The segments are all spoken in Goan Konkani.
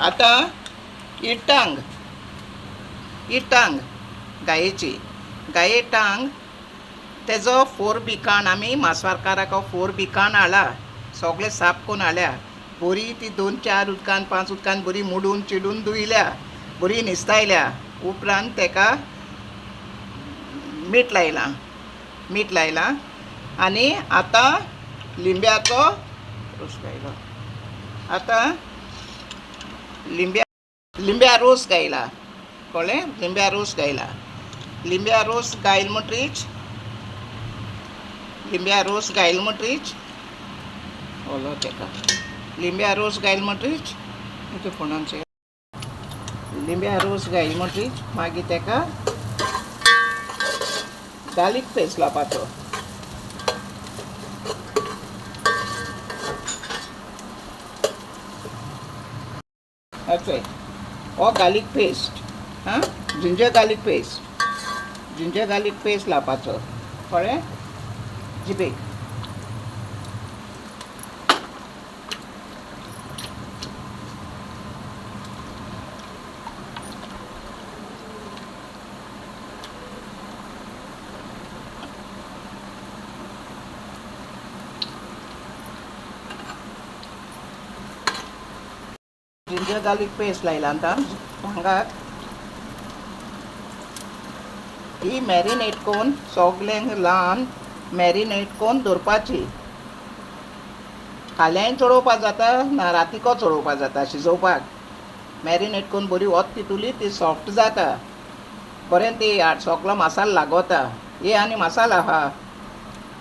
आतां ही टांग, ही टांग गायेची, गाये टांग तेजो फोर बिकाण आमी मासवारकाराक फोर बिकाण हाडला, सगळें साफ करून हाडल्या. बरी ती 2 4 उदकान 5 उदकान बरी मोडून चिडून धुयल्या, बरी न्हिस्तायल्या. उपरांत तेका मीठ लायलां, मीठ लायलां आनी आतां लिंब्याचो रोस गायलो. आतां लिंब्या रोस गायला, कळ्ळें? लिंब्या रोस गायला. लिंब्या रोस गायल म्हणटरीच, लिंब्या रोस गायल म्हणटरीच ओलो तेका लिंब्या रोस गायल म्हणटरीच तेचे फोणांचे लिंब्या रोस गायल म्हणटरीच मागीर तेका गार्लीक पेस्ट लावपाचो. अशें हो गार्लीक पेस्ट, आं, ginger garlic paste, ginger garlic paste लावपाचो, कळ्ळें? जिबेक जिंजर गार्लीक पेस्ट लायला आतां हांगाक. ही मॅरिनेट करून सगल्यांक ल्हान मॅरिनेट करून दवरपाची. फाल्यांय चडोवपाक जाता ना रातीको चडोवपाक जाता शिजोवपाक. मॅरिनेट करून बरी वत तितुली ती सॉफ्ट जाता, बरें ती सगलो मसालो लागता. हे आनी मसालो आहा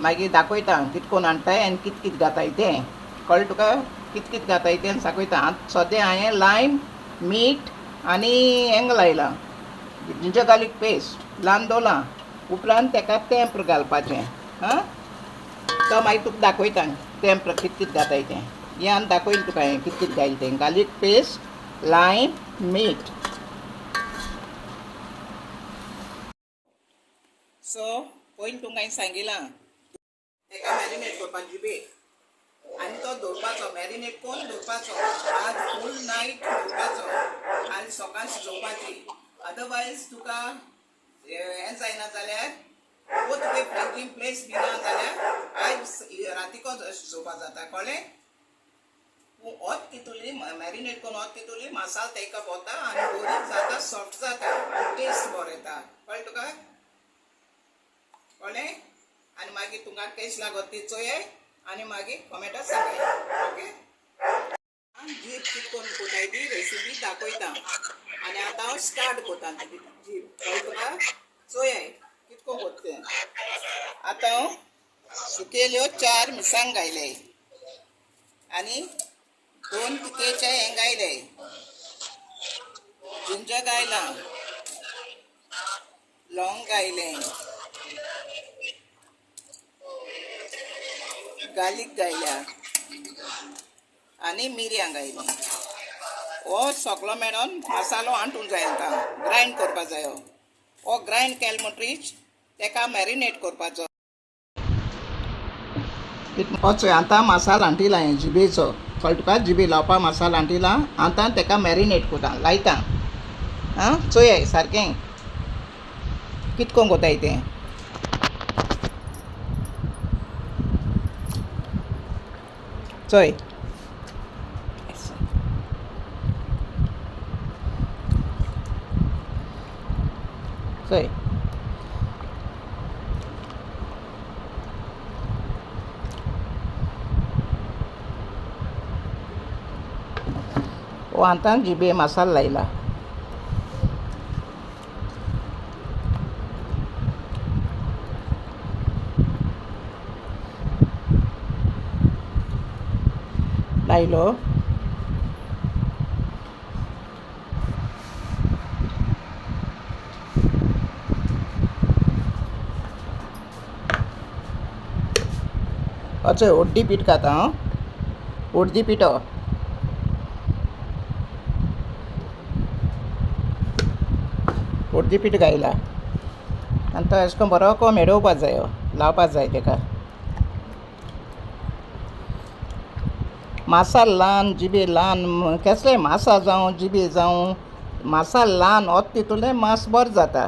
मागीर दाखयता कित कोन्न हाडटाय आनी कित कित घाताय तें, कळ्ळें तुका? कित कित घाताय तें दाखयता. आतां सद्या हांवें लायम, मीठ आनी हेंग लायलां, जिंजर गार्लीक पेस्ट लावन दवरलां. उपरांत तेका तेंप्र घालपाचें. आं, तो मागीर तुका दाखयता तेंप्र कित कित घाताय तें. हें आनी दाखयलें तुका हांवें कित कित घायलें तें, गार्लीक पेस्ट, लायम, मीठ. सो पयलीं तुमकां हांवें सांगिलां तेका मॅरिनेट करपाक जिबेक आनी तो दवरपाचो, मॅरिनेट करून दवरपाचो, आज फूल नायट दवरपाचो आनी सकाळ शिजोवपाची. अदरवायज तुका हें जायना जाल्यार वो तुगे फ्रिजीन प्लेस बी ना जाल्यार आयज रातीको शिजोवपाक जाता, कळ्ळें? ओत तितुली मॅरिनेट करून ओत तितुली मसाल तेका पोता आनी बरी जाता, सॉफ्ट जाता आनी टेस्ट बरो येता, कळ्ळें तुका? कळ्ळें? आनी मागीर तुमकां टेस्ट लागत ती चोयाय आनी मागीर कॉमेंटात सांगाय. ओके, जीप कित करून कोताय ती रेसिपी दाखयता आनी आतां हांव स्टार्ट कोता जीप, कळ्ळें तुका? चोयाय कित करून कोता तें. आतां हांव सुकेल्यो 4 मिरसांग घायले आनी 2 तिकेचे हें घायले, जिंजर घायलां, लवंग घायलें, गार्लीक घायल्या आनी मिरयां घायलीं. हो सगलो मेळोन मसालो आंटूंक जाय, आतां ग्रायंड करपा जायो. हो ग्रायंड केलो म्हणटरीच तेका मॅरिनेट करपाचो. चोय आतां मसालो आंटिला हांवें जिबेचो, कळ्ळें तुका? जिबे लावपा मसालो आंटिला. आतां तेका मॅरिनेट करता, लायता. आं, चोयाय सारकें कित करून कोताय तें. चोय चोय हो आतां जिबे मसालो लायला. लायलो. अच्छा उड्डी पीठ खाता हांव, उड्डी पिठो. उड्डी पीठ घायला आनी तो अशें करून बरो करून मेडोवपा जायो, लावपा जाय तेका. मासाल ल्हान जिबे ल्हान केसलें मासा जावं जिबे जावं मासाल ल्हान ओत तितूलें मांस बरें जाता.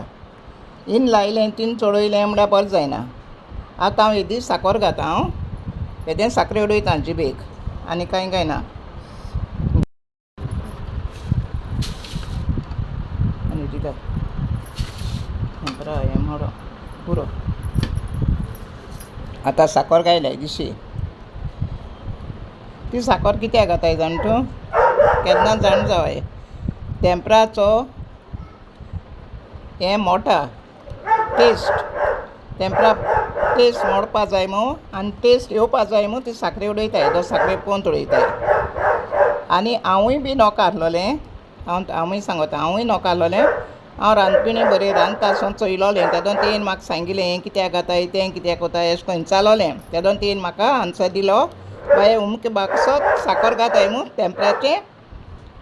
इन लायलें तीन चोडयलें म्हळ्यार बरें जायना. आतां हांव येदी साकोर घाता हांव येदें साकरे उडयता जिबेक आनी कांय घायना. आनी दिता हें मोडो पुरो. आतां साकोर घायल्या येदीशी. ती साकोर कित्याक घाताय जाण तूं? केन्ना जाण जावय तेंपराचो हें मोटा टेस्ट तेंपरा टेस्ट मोडपा जाय मू आनी टेस्ट येवपा जाय मू ती साकरे उडयताय येदो साकरे पोंत उडयताय. आनी हांवूय बी नोको आहलोलें हांव हांवूय सांगोता हांवूय नोको आहलोलें. हांव रांदपिणी बरें रांदता आसतना चोयलोलें तेदोन तेणें म्हाका सांगिलें हें कित्याक घाताय तें कित्याक कोताय अशें करून विचारलोलें. तेदोन तेणें म्हाका आन्सर दिलो बाये उमके बाकसो साकर घाताय मू तेंपराचें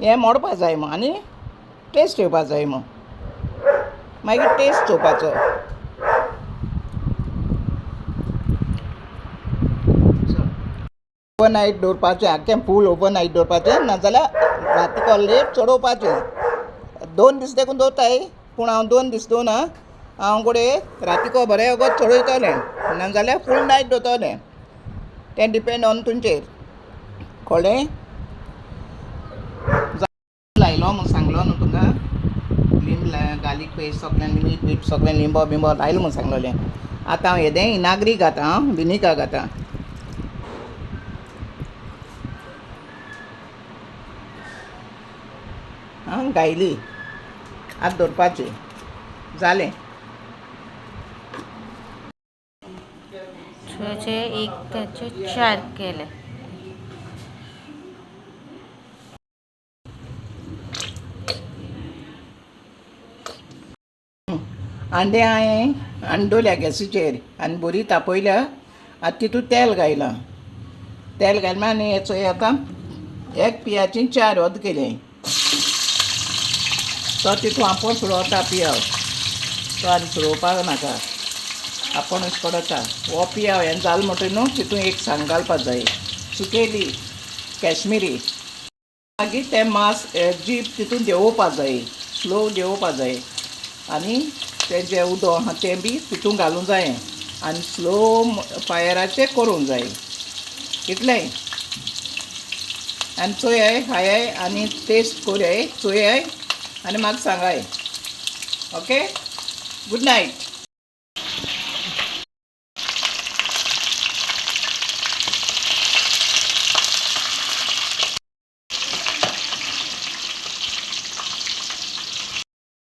हें मोडपा जाय मू आनी टेस्ट येवपा जाय मू. मागीर टेस्ट चोवपाचो. ओवरनायट दवरपाचें आख्खें फूल ओवरनायट दवरपाचें नाजाल्यार रातीको लेट चडोवपाचें. 2 दीस देखून दवरताय पूण हांव 2 दीस दवरना हांव गोडे रातीको बरें वोगोत चडयतलें नाजाल्यार फूल नायट दवरतलें. तें डिपेंड ऑन तुमचेर. कळ्ळें? लायलो म्हूण सांगलो न्हू तुमकां. लिंब गार्लीक पेस्ट सगळें मीठ बीठ सगळें लिंबो बिंबो लायलो म्हूण सांगलोलें. आतां हांव येदें इनाग्री घातां हांव विनिगर घातां. आं घायली आतां दवरपाची जालें. 6चे 1 ताचे 4 केले. अंडे हांवें अंडोल्या गॅसीचेर आनी बरी तापयल्या. आतां तितूंत तेल घायलां. तेल घायलां आनी हें चोय आतां एक पियाची 4 वत केलें. तो तितूंत आपोवन सुडोवता पियाव तो आनी सुडोवपाक नाका आपोणूच पडता. हो पियाव हें जालें म्हणटकीर न्हू तितूंत एक सांग घालपा जाय सुकेली कश्मिरी. मागीर तें मांस जीब तितूंत देंवोवपा जाय स्लो देंवोवपा जाय आनी तें जें उदक आहा तें बी तितूंत घालूंक जायें आनी स्लो फायराचेर करूंक जाय इतलें. आनी चोयाय खायाय आनी टेस्ट कोरयाय चोयाय आनी म्हाका सांगाय. Okay, good night.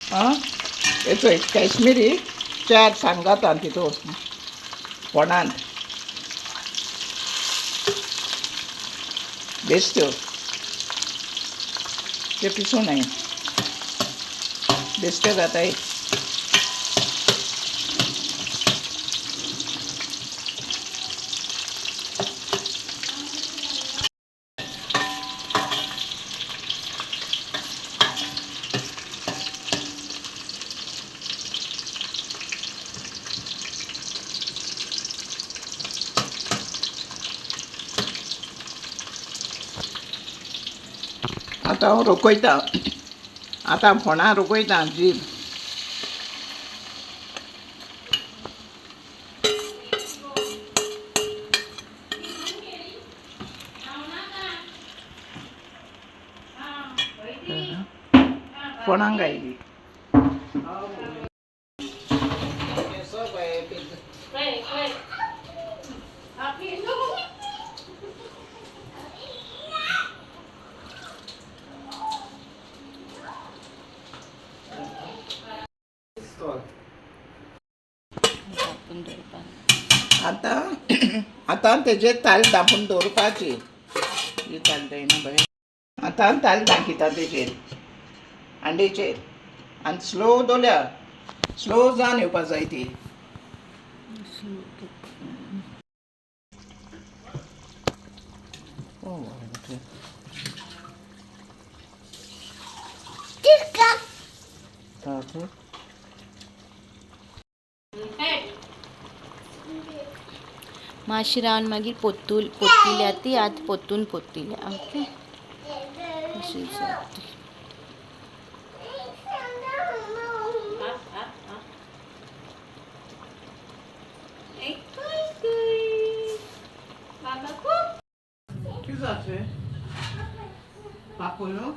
आं हें चोय कश्मिरी 4 सांगात तितून फोणांत बेश्ट्यो त्यो पिसूं न्हय बेश्ट्यो जाताय. आतां हांव रोखयता. आतां फोणां रोखयता जीब. फोणां घायली. आतां आतां तेजेर ताल धांपून दवरपाची. ही ताल जायना बरें. आतां ताल धांकिता तेजेर अंडेचेर आनी स्लो दवरल्या स्लो जावन येवपा जाय ती. मातशी रावन मागीर पोत्तूल पोत्तिल्या ती आतां पोत्तून पोत्तिल्या. ओके, अशी जातली. कितें जातलें? पापय न्हू.